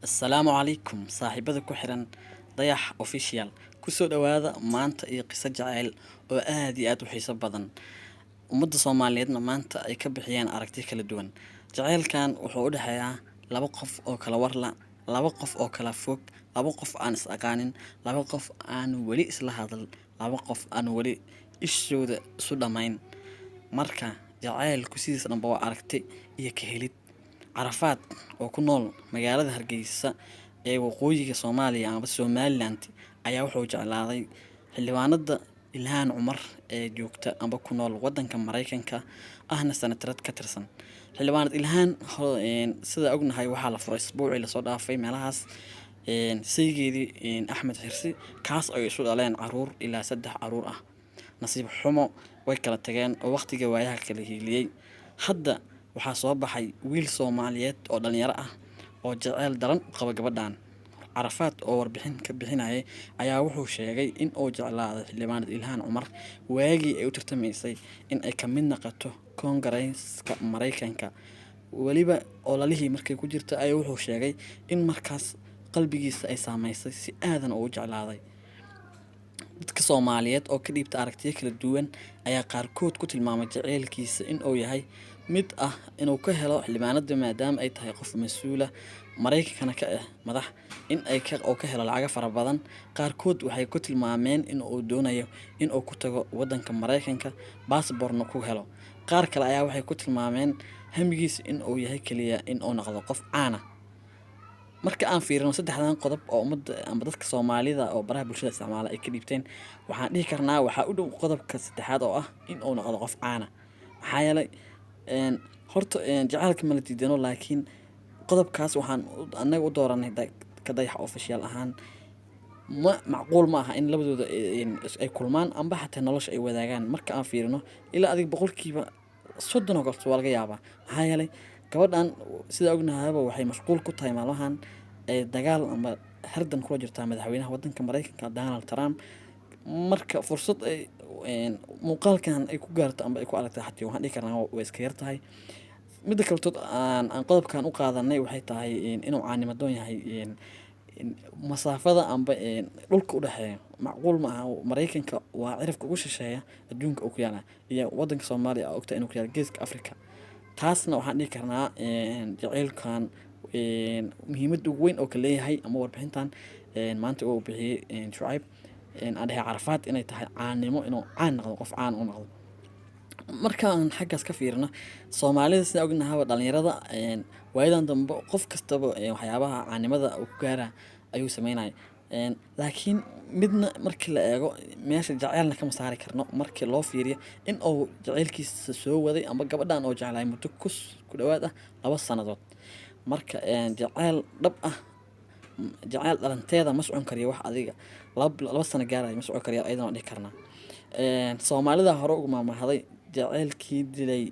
Assalaamu calaykum saaxiibada ku xiran Dayax Official. Kusoo dhawaada maanta iyo qiso jaceyl oo aad iyo aad u xiiso badan. Ummadda Soomaaliyeedna maanta ay ka bixiyeen aragti kala duwan. Jaceylkan wuxuu u dhexeeyaa laba qof oo kala warla, laba qof oo kala fog, laba qof aan is aqaanin, laba qof aan weli isla hadal, laba qof aan weli ishooda isu dhammayn. Marka jaceylku sidiisa dhanba waa aragti iyo ka helid. Carafaad oo ku nool magaalada Hargeysa ee waqooyiga Soomaaliya ama Somaliland ayaa wuxuu jeclaaday xildhibaanada Ilhaan Cumar ee joogta amba ku nool wadanka Mareykanka, ahna senatarad ka tirsan. Xildhibaanad Ilhaan, sida ognahay, waxaa la furay isbuucii lasoo dhaafay meelahaas saygeedii Axmed Xirsi, kaas ay isu dhaleen caruur ilaa 3 caruur ah. Nasiib xumo way kala tageen oo waqtiga waayaha kala hiiliyey. Hadda waxaa soo baxay wiil Soomaaliyeed oo dhalinyaro ah oo jaceyl daran u qaba gabadhan. Carafaad oo warbixin ka bixinayay ayaa wuxuu sheegay in uu jeclaaday xildhibaanad Ilhaan Cumar waagii ay u tartamaysay in ay ka mid noqoto Koongareeska Mareykanka. Weliba ololihii markay ku jirta ayaa wuxuu sheegay in markaas qalbigiisa ay saameysay, si aadan ugu jeclaaday. Dadka Soomaaliyeed oo ka dhiibta aragtiyo kala duwan ayaa qaarkood ku tilmaamay jaceylkiisa in uu yahay mid ah inuu ka helo xildhibaanada, maadaama ay tahay qof mas-uula, Mareykankana ka ah madax, in ay oo ka helo lacago fara badan. Qaarkood waxay ku tilmaameen in uu doonayo in uu ku tago wadanka Mareykanka, baasboorna ku helo. Qaar kale ayaa waxay ku tilmaameen hamigiisa in uu yahay kaliya in uu noqdo qof caan ah. Marka aan fiirino saddexdan qodob oo ummadda ama dadka Soomaalida oo baraha bulshada isticmaala ay ka dhiibteen, waxaan dhihi karnaa waxaa u dhow qodobka saddexaad oo ah in uu noqdo qof caan ah. Maxaa yeelay, horta jaceylka ma la diidano, laakiin qodobkaas waxaan annaga u dooranay ka Dayax Official ahaan, ma macquul ma aha in labadooda ay kulmaan amba xataa nolosha ay wadaagaan. Marka aan fiirino, ilaa adiga 30% oo kaleeto waa laga yaabaa. Maxaa yeelay, gabadhan sida ognahayba waxay mashquul ku tahay maalmahan ee dagaal amba hardan kula jirtaa madaxweynaha wadanka Mareykanka, Donald Trump. Marka fursad ay muuqaalkan ay ku gaarto amba ay ku aragto xataa, waxaan dhihi karnaa way iska yar tahay. Midda kaletood aan qodobkan u qaadanay waxay tahay inuu caanimadoon yahay. Masaafada amba dhulka u dhexeeya macquul ma aha. Mareykanka waa cirifka ugu shisheeya adduunka uu ku yaala, iyo wadanka Soomaaliya oo ogtahay inuu ku yaalo geeska Afrika. Taasna waxaan dhihi karnaa jaceylkan muhiimadda ugu weyn oo ka leeyahay ama warbixintan maanta uu bixiyey Shucayb, aan dhahay Carafaad, inay tahay caanimo, inuu caan noqdo, qof caan u noqdo. Markaan xaggaas ka fiirino, Soomaalida sida ognahaba dhalinyarada waayadan dambe qof kastaba waxyaabaha caanimada uu ku gaara ayuu sameynaya. Laakiin midna markii la eego meesha jaceylna kama saari karno, markii loo fiiriyo in uu jaceylkiisa soo waday amba gabadhan oo jeclaay muddo ku dhawaad ah 2 sanadood. Marka jaceyl dhab ah, jaceyl dhalanteeda ma socon kariyo. Wax adiga 2 sano gaaraya ma socon kariyo ayadana waan dhihi karnaa. Soomaalida hore ugu maamahday jaceylkii dilay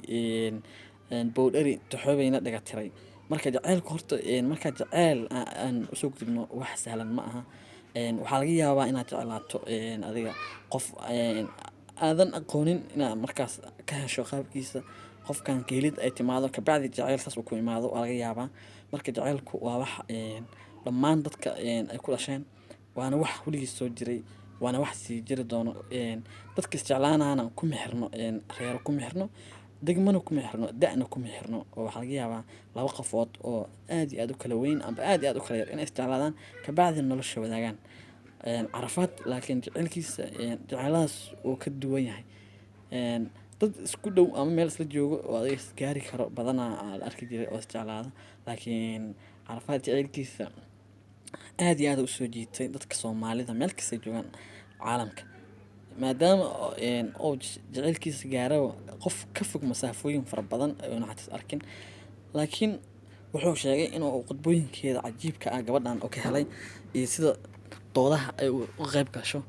Bowdheri Toxoobeyna dhaga tiray. Marka jaceylku horta, marka jaceyl aan usoo gudubno, wax sahlan ma aha. Waxaa laga yaabaa inaad jeclaato adiga qof aadan aqoonin, inaad markaas ka hesho qaabkiisa, qofkan ka helid ay timaado, kabacdi jaceyl saas uu ku imaado waa laga yaabaa. Marka jaceylku waa wax dhammaan dadka ay ku dhasheen, waana wax weligiis soo jiray, waana wax sii jiri doono. Dadka isjeclaanana kuma xirno reero, kuma xirno degmana, kuma xirno da'na, kuma xirno. Oo waxaa laga yaabaa laba qofood oo aad iyo aad u kala weyn amba aad iyo aad u kala yar inay isjeclaadaan, kabacdi nolosha wadaagaan. Carafaad laakiin jaceylkiisa jaceyladaas uu ka duwan yahay. Dad isku dhow ama meel isla joogo oo adiga is gaari karo badanaa la arki jiray oo isjeclaada, laakiin Carafaad jaceylkiisa aad iyo aad u soo jiitay dadka Soomaalida meel kasta ay joogaan caalamka, maadaama uu jaceylkiisa gaaro qof ka fog masaafooyin fara badan oona xataa is arkin. Laakiin wuxuu sheegay inuu khudbooyinkeeda cajiibka ah gabadhan uu ka helay, iyo sida doodaha ay u qayb gasho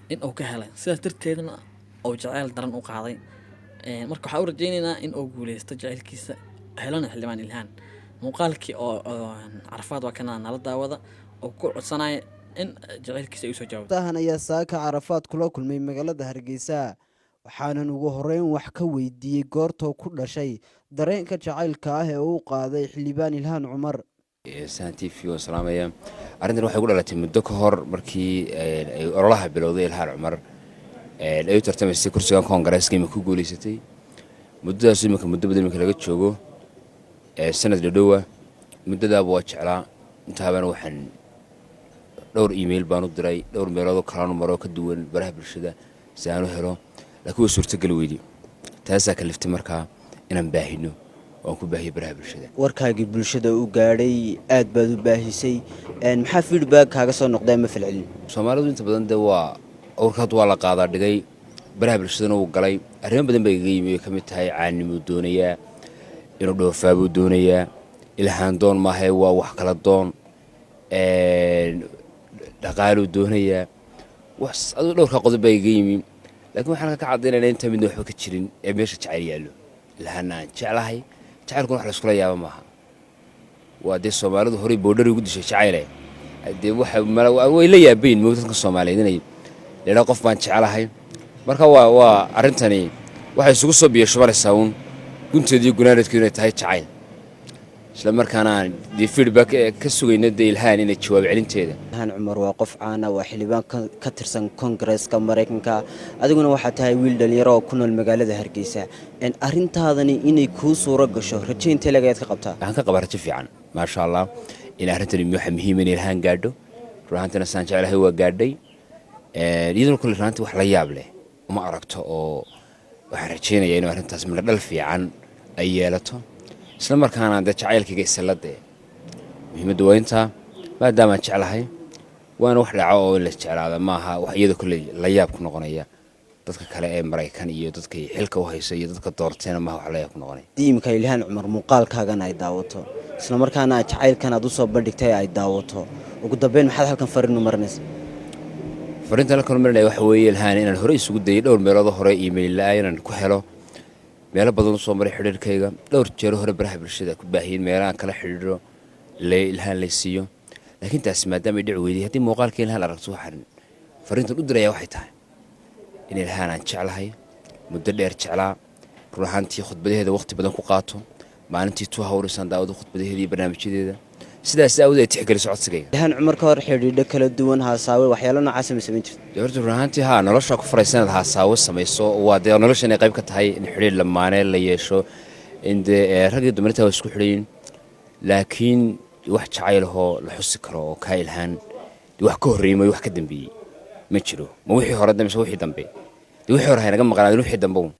in uu ka helay, sidaas darteedna uu jaceyl daran u qaaday. Marka waxaan u rajeyneynaa in uu guuleysto jaceylkiisa, helana xildhibaan Ilhaan. Muuqaalkii oo Carafaad waa kana, nala daawada oo ku codsanaya in jaceylkiisa ay usoo jawaabto. Tahan ayaa saaka Carafaad kula kulmay magaalada Hargeysa, waxaanan ugu horeyn wax ka weydiiyey goortoo ku dhashay dareenka jacaylka ah ee uu qaaday xildhibaan Ilhaan Cumar. Sahan TV oo salaamaya. Arrintan waxay ku dhalatay muddo ka hor markii ay ololaha bilowday Ilhaan Cumar, ay u tartamaysay kursigan koongareeska, imika ku guuleysatay. Muddadaas imika muddo badan imika laga joogo, sanad dhadhowa. Muddadaaba waa jeclaa. Intaabana waxaan dhowr email baan u diray, dhowr meeloodoo kalaanu maro ka duwan baraha bulshada si aan u helo, laakiin way suurtogeli weydi. Taasaa kaliftay markaa inaan baahino oo aan ku baahiyo baraha bulshada. Warkaagii bulshada u gaadhay, aad baad u baahisay. Maxaa feedback kaaga soo noqday ama falcelin? Soomaalidu inta badan dee waa awrka hadda waa la qaadaa dhigay, baraha bulshadana wuu galay. Arrimo badan baa igaga yimi, ay ka mid tahay caanimuu doonayaa, inuu dhoofaabuu doonayaa, Ilhaan doon maahae waa wax kala doon, dhaqaaluu doonayaa. Wax aduu dhowrka qodob baa igaga yimi, laakiin waxaan ka caddaynayna intaa midna waxba ka jirin ee meesha jacayl yaallo. Ilhaanna aan jeclahay, jacaylkuna wax layskula yaaba maaha. Waa dee Soomaalidu horay boodhari ugu dishay jacayle. Dee waxa way la yaabayn mo dadka Soomaaliyeed inay leedhaa qof baan jeclahay. Marka waa arrintani waxay isugu soo biyo shubanaysaa uun gunteediyo gunaanadku inay tahay jacayl, isla markaana aan dee feedback ka sugayna dee Ilhaan inay jawaab celinteeda. Ilhaan Cumar waa qof caana, waa xildhibaan ka tirsan Koongareeska Maraykanka. Adiguna waxaa tahay wiil dhalinyaro oo ku nool magaalada Hargeysa. Arrintaadani inay kuu suuro gasho, rajo intee leeg ayaad ka qabtaa? Waxaan ka qabaa rajo fiican, maasha Allah, in arrintani waxa muhiim in Ilhaan gaadho. Run ahaantina saan jeclahay waa gaadhay. Iyaduna kulle runaantii wax la yaab leh uma aragto, oo waxaan rajaynayaa inuu arrintaas midho dhal fiican ay yeelato, isla markaana dee jacaylkayga isla dee muhiimadda waa intaa, maadaamaan jeclahay. Waana wax dhaco oo in la jeclaada maaha wax iyada kolley la yaab ku noqonaya. Dadka kale ee Maraykan iyo dadkay xilka u hayso iyo dadka doorteena maaha wax la yaab ku noqonaya. Haddii imika Ilhaan Cumar muuqaalkaagan ay daawato, isla markaana jacaylkan aad usoo bandhigtay ay daawato, ugu dambeyn maxaad halkan fariin u marinaysa? Fariintan la marinaya waxa weeye Ilhaan inaan hore isugu dayay dhowr meeloodoo hore email la inaan ku helo, meelo badan usoo maray xidhiirkayga, dhowr jeero hore baraha bulshada ku baahiyeen meelahaan kala xidhiidho Ilhaan laysiiyo, laakiin taasi maadaama ay dhici weyday, haddii muuqaalka Ilhaan aragto, waxaan fariintan u diraya waxay tahay in Ilhaan aan jeclahay, muddo dheer jeclaa, run ahaantii khudbadaheeda waqti badan ku qaato, maalintii 2 hours aan daawado khudbadaheeda iyo barnaamijyadeeda. Sidaas aawadeed ay tixgeliso codsigayga. Ilhaan Cumar ka hor xidhiidho kala duwan, haasaawe, waxyaalo noocaasa ma samayn jirta? Dee horta run ahaantii haa, nolosha ku faraysa inaad haasaawo samayso. Waa dee nolosha inay qayb ka tahay in xidhiidh lamaane la yeesho, in dee rag iyo dumarintaa waa isku xidhayin, laakiin wax jacaylahoo la xusi karo oo kaa Ilhaan dee wax ka horreeyey mooye wax ka dambeeyey ma jiro. Ma wixii hore mise wixii dambe? Dee wixii hore haynaga maqnaadin, wixii dambe uun.